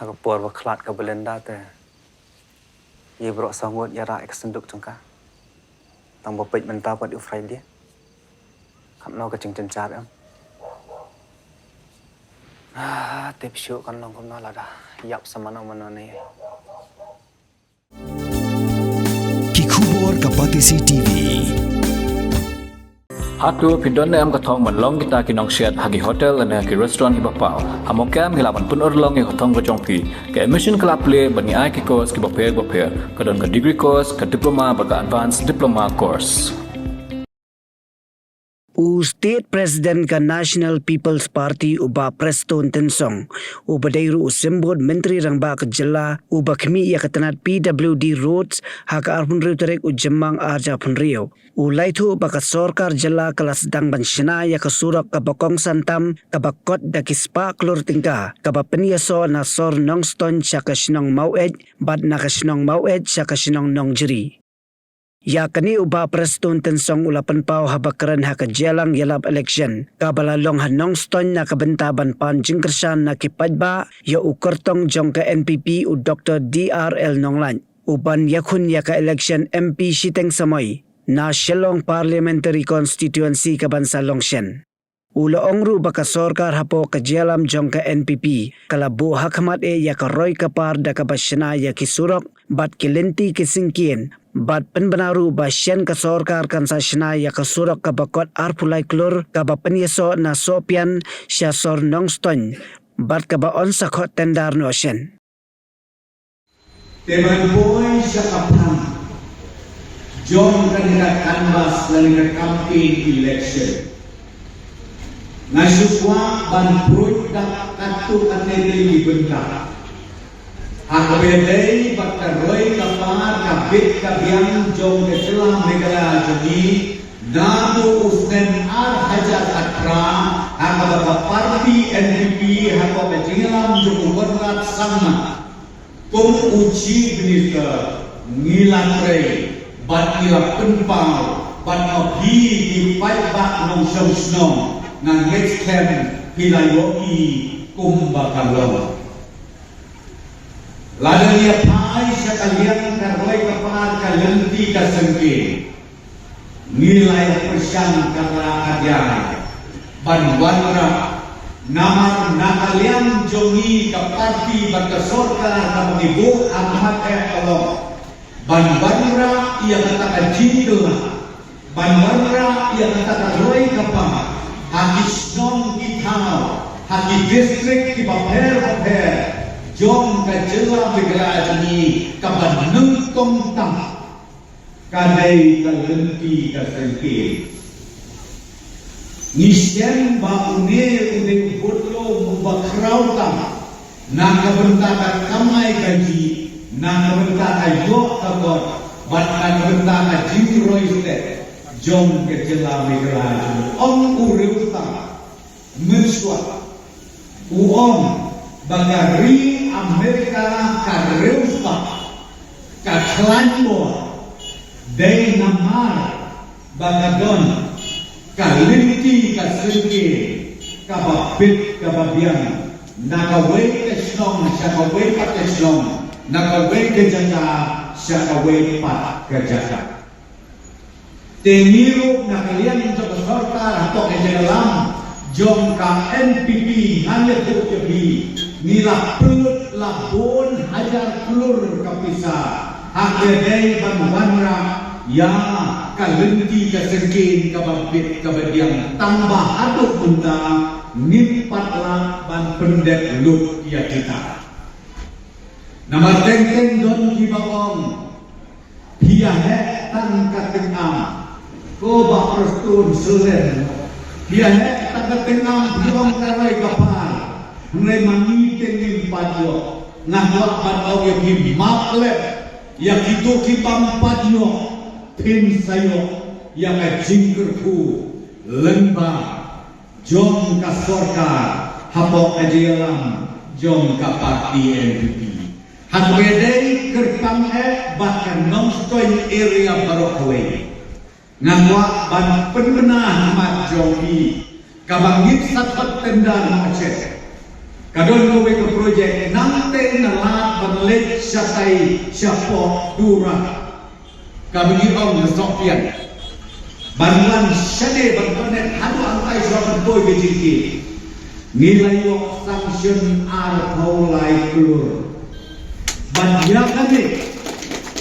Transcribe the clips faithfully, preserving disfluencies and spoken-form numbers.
Ha ka por ba khlad ka Belinda te, ïa baroh saw ngut ïa rah ïa ka synduk jong ka. Tang ba peit mynta pat u Friday. Katno ka jingjynjar em. Ah, tip shuh kan long kumno lada ïap sa mano mano ne. Ki khubor ka Batesi T V. Hato phi don ne em ka thong ban long kita ki nongshet ha ki hotel ne ki restaurant kiba paw? Ha Mawkyrwat ngi lah ban pynurlong ïa ka thong ka jong phi. Ka admission ka la plie bad ngi ai ki course kiba pher bapher. Ka don ka degree course, ka diploma bad ka advanced diploma course. U State President ka National People's Party u Bah Prestone Tynsong, uba dei ruh u Symbud Myntri Rangbah ka Jylla uba khmih ïa ka tnat P W D Roads ha ka arphew hynriew tarik u Jymmang arhajar arphew hynriew, u la ïathuh ba ka sorkar jylla ka la sdang ban shna ïa ka surok kaba kongsan tam kaba kot da ki spah klur tyngka kaba pynïasoh na sor Nongstoiñ sha ka shnong Maweit bad na ka shnong Maweit sha ka shnong Nongjri. Ïa kane u Bah Prestone Tynsong u la pynpaw haba kren ha ka jingïalang ïalap election kaba la long ha Nongstoiñ na ka bynta ban pan jingkyrshan na ki paidbah ïa u kyrtong jong ka N P P u Doktor D R L Nonglait, u ban ïakhun ïa ka election M P shiteng samoi na Shillong Parliamentary Constituency ka ban sa long shen. U la ong ruh ba ka sorkar hapoh ka jingïalam jong ka N P P ka la buh ha khmat eh ïa ka roi ka par da kaba shna ïa ki surok bad ki lynti ki syngkien, bad pynbna ruh ba shen ka sorkar kan sa shna ïa ka surok kaba kot arphew lai klur kaba pynïasoh na Sohpian sha sor Nongstoiñ bad kaba yn sa khot tender noh shen. Te ban poi sha ka phang jong kane ka canvass lane ka campaign election, nga shu kwah ban pruid da katto katne tylli ki bynta. Ha kaba ïadei bad ka roi ka par, ka bit ka biang jong ka jylla Meghalaya jong ngi, naduh u snem ar hajar khatphra, ha kaba ka party N P P hapoh ka jingïalam jong u Conrad Sangma kum u Chief Minister, ngi la trei bad ngi la pynpaw bad ma phi ki paidbah nongshong shnong, nga ngeit skhem phi la ïohi kumba ka long. Lada ngi ïa phai sha ka liang ka roi ka par, ka lynti ka syngkien, ngi la ïa pyrshang kata ka jai ban wanrah, namar na ka liang jong ngi ka party bad ka sorkar kaba ngi buh ha khmat eh ka long ban wanrah ïa kata ka jingkylla, ban wanrah ïa kata ka roi ka par ha ki shnong ki thaw, ha ki district kiba pher bapher jong ka jylla Meghalaya jong ngi, kaba nyngkong tam ka dei ka lynti ka syngkien. Ngi shem ba une u dei u budlum uba khraw tam na ka bynta ka kamai kajih, na ka bynta ka ïoh ka kot bad na ka bynta ka jingroi stet jong ka jylla Meghalaya. Ong u riewstad mynshuwa, u ong ba ka ri Amerika ka riewspah, ka khlaiñ bor, dei namar ba ka don ka lynti ka syngkien kaba bit kaba biang na kawei ka shnong sha kawei pat ka shnong, na kawei ka jaka sha kawei pat ka jaka. Te ngi ruh na ka liang jong ka sorkar hapoh ka jingïalam jong ka N P P, ngan ïathuh ïa phi, ngi la pynlut la bun hajar klur ka pisa ha ka dei ban wanrah ïa ka lynti ka syngkien kaba bit kaba biang, tang ba haduh mynta ngim pat lah ban pyndep lut ïa kita. Namar teng teng don kiba ong, phi ïa heh tang ka tyngam. Ko Bah Prestone, sylem. Phi ïa heh tang ka tyngam, phi ong ka roi ka par. Hynrei ma ngi te ngim pat ïoh. Nga kwah ban ong ïa phi, map leh ïa kito ki bym pat ïoh, phin sa ïoh ïa ka jingkyrkhu lyngba jong ka sorkar hapoh ka jingïalam jong ka party N P P. Ha kaba ïadei kyrpang eh bad ka Nongstoiñ area baroh kawei, nga kwah ban pynbna ha khmat jong phi kaba ngin sa khot tender noh shen. Ka don kawei ka project nangtei na Lad ban leit shatai shapoh Tura. Kaba ngi ong ka Sohpian. Ban wan shane ban connect haduh hangtai shuwa ban poi ka jingkit. Ngi la ïoh sanction arphew lai klur. Bad ïa kane,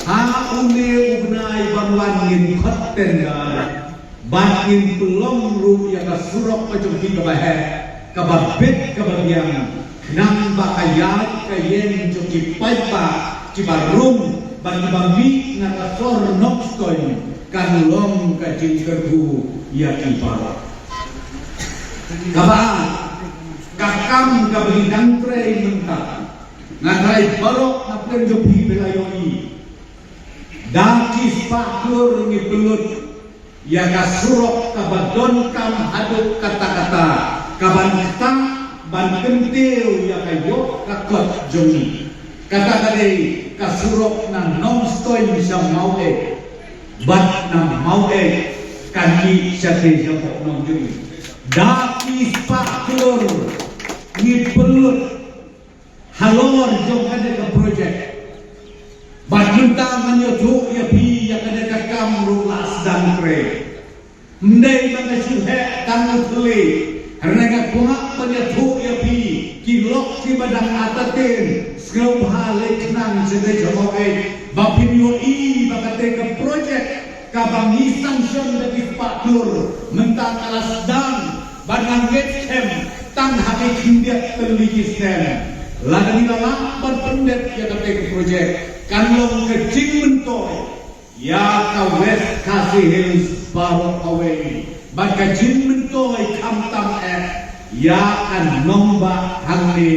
ha une u bnai ban wan ngin khot tender. Bad ngin pynlong ruh ïa ka surok ka jong phi kaba heh, kaba bit kaba biang, khnang ba ka ïaid ka ïeng jong ki paidbah kiba rung bad kiba mih na ka sor Nongstoiñ kan long ka jingkyrkhu ïa ki baroh. Kaba ar, ka kam kaba ngi dang trei mynta, nga tharai baroh na pdeng jong phi phi la ïohi. Da ki spah klur ngi pynlut ïa ka surok kaba donkam haduh katta katta, kaban ktah ban kyntiew ïa ka ïoh ka kot jong ngi. Kata ka dei ka surok na Nongstoiñ sha Maweit, bad na Maweit kan mih shatei shapoh Nongjri. Da ki spah klur ngi pynlut halor jong kane ka project. Bad mynta ngan ïathuh ïa phi ïa kane ka kam ruh la sdang trei. Ym dei ba nga shu heh tang u thylliej. Hynrei nga kwah ban ïathuh ïa phi ki lok kiba dang entertain, sngewbha leit khnang sha dei sha Maweit ba phin ïohi ba kata ka project kaba ngi sanction da ki spah klur mynta ka la sdang. Bad ngan ngeit skhem tang ha ki khyndiat tylli ki snem, lada ngi la lah ban pyndep ïa kata ka project, kan long ka jingmyntoi ïa ka West Khasi Hills baroh kawei, bad ka jingmyntoi khamtam eh ïa ka nongbah hangne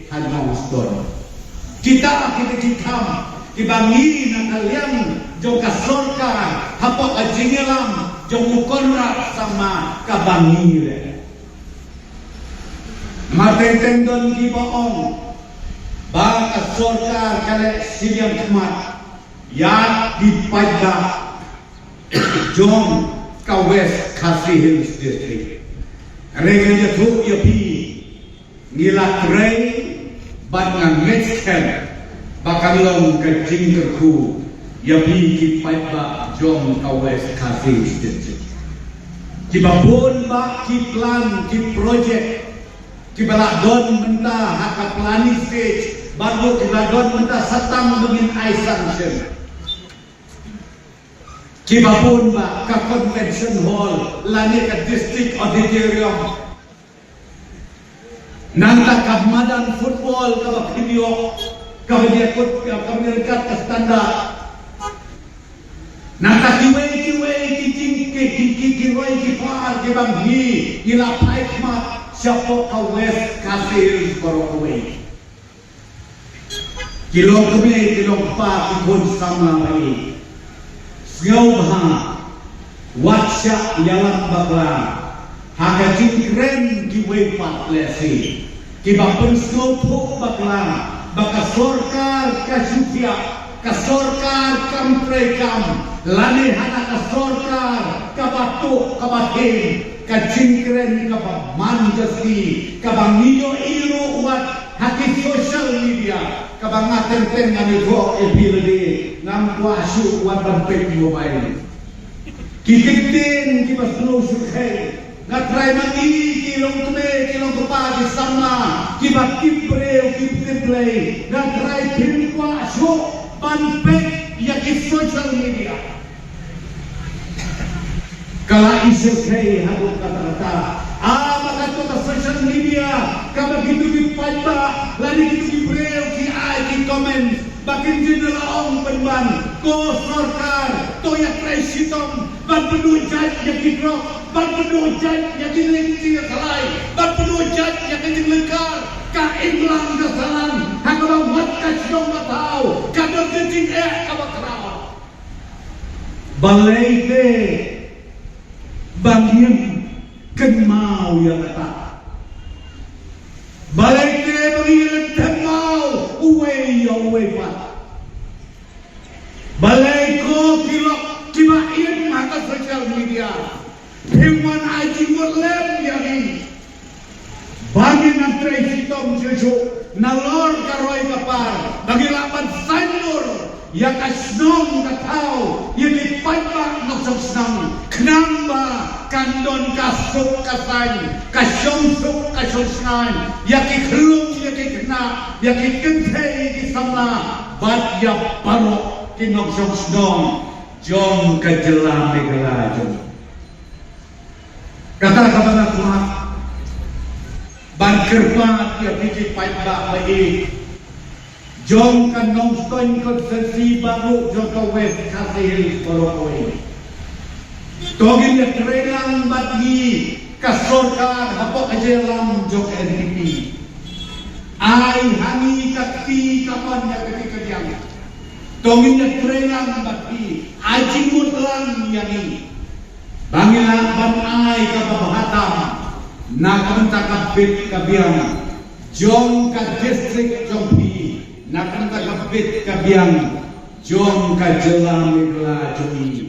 ha Nongstoiñ. Kita kita ki kam kiba ngi na ka liang jong ka sorkar hapoh ka jingïalam jong u Conrad Sangma kaba ngi leh. Namar teng teng don kiba ong ba ka sorkar ka leh shiliang khmat ïa ki paidbah jong ka West Khasi Hills District. Hynrei ngan ïathuh ïa phi, ngi la trei bad nga ngeit skhem ba kan long ka jingkyrkhu ïa phi ki paidbah jong ka West Khasi Hills District. Kiba bun bah ki plan, ki project kiba la don mynta ha ka planning stage, bad ruh kiba la don mynta sa tang ba ngin ai sanction. Kiba bun bah ka convention hall lane ka district auditorium. Nangta ka madan football kaba pynïoh, kaba ïakut, kaba ïaryngkat ka standard. Nangta kiwei kiwei ki jing, ki, ki, ki, ki roi ki par kiba ngi, ngi la phai khmat shapoh ka West Khasi Hills baroh kawei. Ki long kmie, ki long kpa, ki khun samla ba ïeit, sngewbha wat shah ïalam bakla ha ka jingkren kiwei pat lehse kiba pynsngewthuh bakla ba ka sorkar ka shu thiah, ka sorkar kam treikam, lane hana ka sorkar kaba tuh kaba thiem, ka jingkren kaba man jasti kaba ngi ïohi ruh wat ha ki social media, kaba nga teng teng ngan ïathuh ïa phi lade, ngam kwah shuh wat ban peit mobile. Ki kyntien kiba sngewsih, nga trai ma ngi ki longkmie ki longkpa ki samla kiba tip briew ki tip Blei, nga trai phim kwah shuh ban peit ïa ki social media. Ka la isyrkhei haduh katta katta. Ah, ba kato ka social media kaba kito ki paidbah lane kito ki briew ki ai ki comment ba kin jin la ong pynban, ko sorkar to ïatrei shitom ban pynduh jait ïa ki drok, ban pynduh jait ïa ki lynti ïa ka lai, ban pynduh jait ïa ki jinglehkai. Ka imlang ka sahlang ha kaba wat ka shnong ka thaw ka don ka jingeh kaba khraw. Balei te ba ngim kynmaw ïa kata? Balei te ba ngim kynmaw uwei ïa uwei pat? Balei ko ki lok kiba im ha ka social media phim wan ai jingmut lem ïa ngi? Ba ngin nang trei shitom shuh shuh nalor ka roi ka par, ba ngin lah ban saiñdur ïa ka shnong ka thaw, ïa ki paidbah nongshong shnong, khnang ba kan don ka suk ka saiñ, ka shong suk ka shong shngaiñ ïa ki khyllung ïa ki khynnah, ïa ki kynthei ïa ki samla, bad ïa baroh ki nongshong shnong jong ka jylla Meghalaya jong ngi. Kata kaba nga kwah ban kyrpad ïa phi ki paidbah ba ïeit jong ka Nongstoiñ constituency bad ruh jong ka West Khasi Hills baroh kawei. To ngin ïa trei lang bad ngi ka sorkar hapoh ka jingïalam jong ka N P P. Ai ha ngi ka kti kamon ïa ka kti ka biang. To ngin ïa trei lang bad phi, ai jingmut lang ïa ngi. Ba ngin lah ban ai kaba bha tam na ka bynta ka bit ka biang jong ka district jong phi, na ka bynta ka bit ka biang jong ka jylla Meghalaya jong ngi.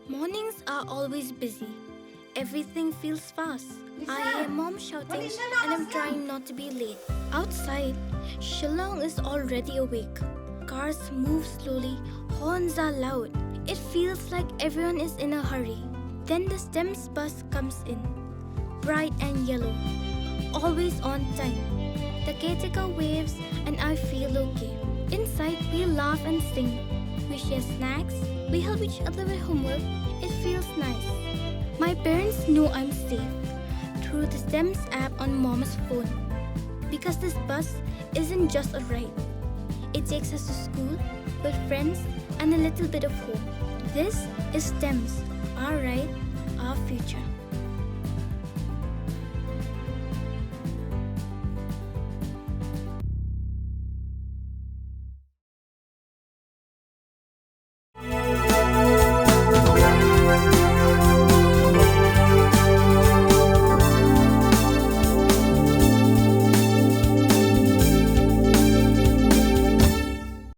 Mornings are always busy. Everything feels fast. I hear mom shouting and I'm trying not to be late. Outside, Shillong is already awake. Cars move slowly, horns are loud. It feels like everyone is in a hurry. Then the STEMS bus comes in. Bright and yellow. Always on time. The caretaker waves and I feel okay. Inside, we laugh and sing. We share snacks. We help each other with homework. It feels nice. My parents know I'm safe through the STEMS app on mom's phone. Because this bus isn't just a ride, it takes us to school, with friends, and a little bit of home. This is STEMS, our ride, our future.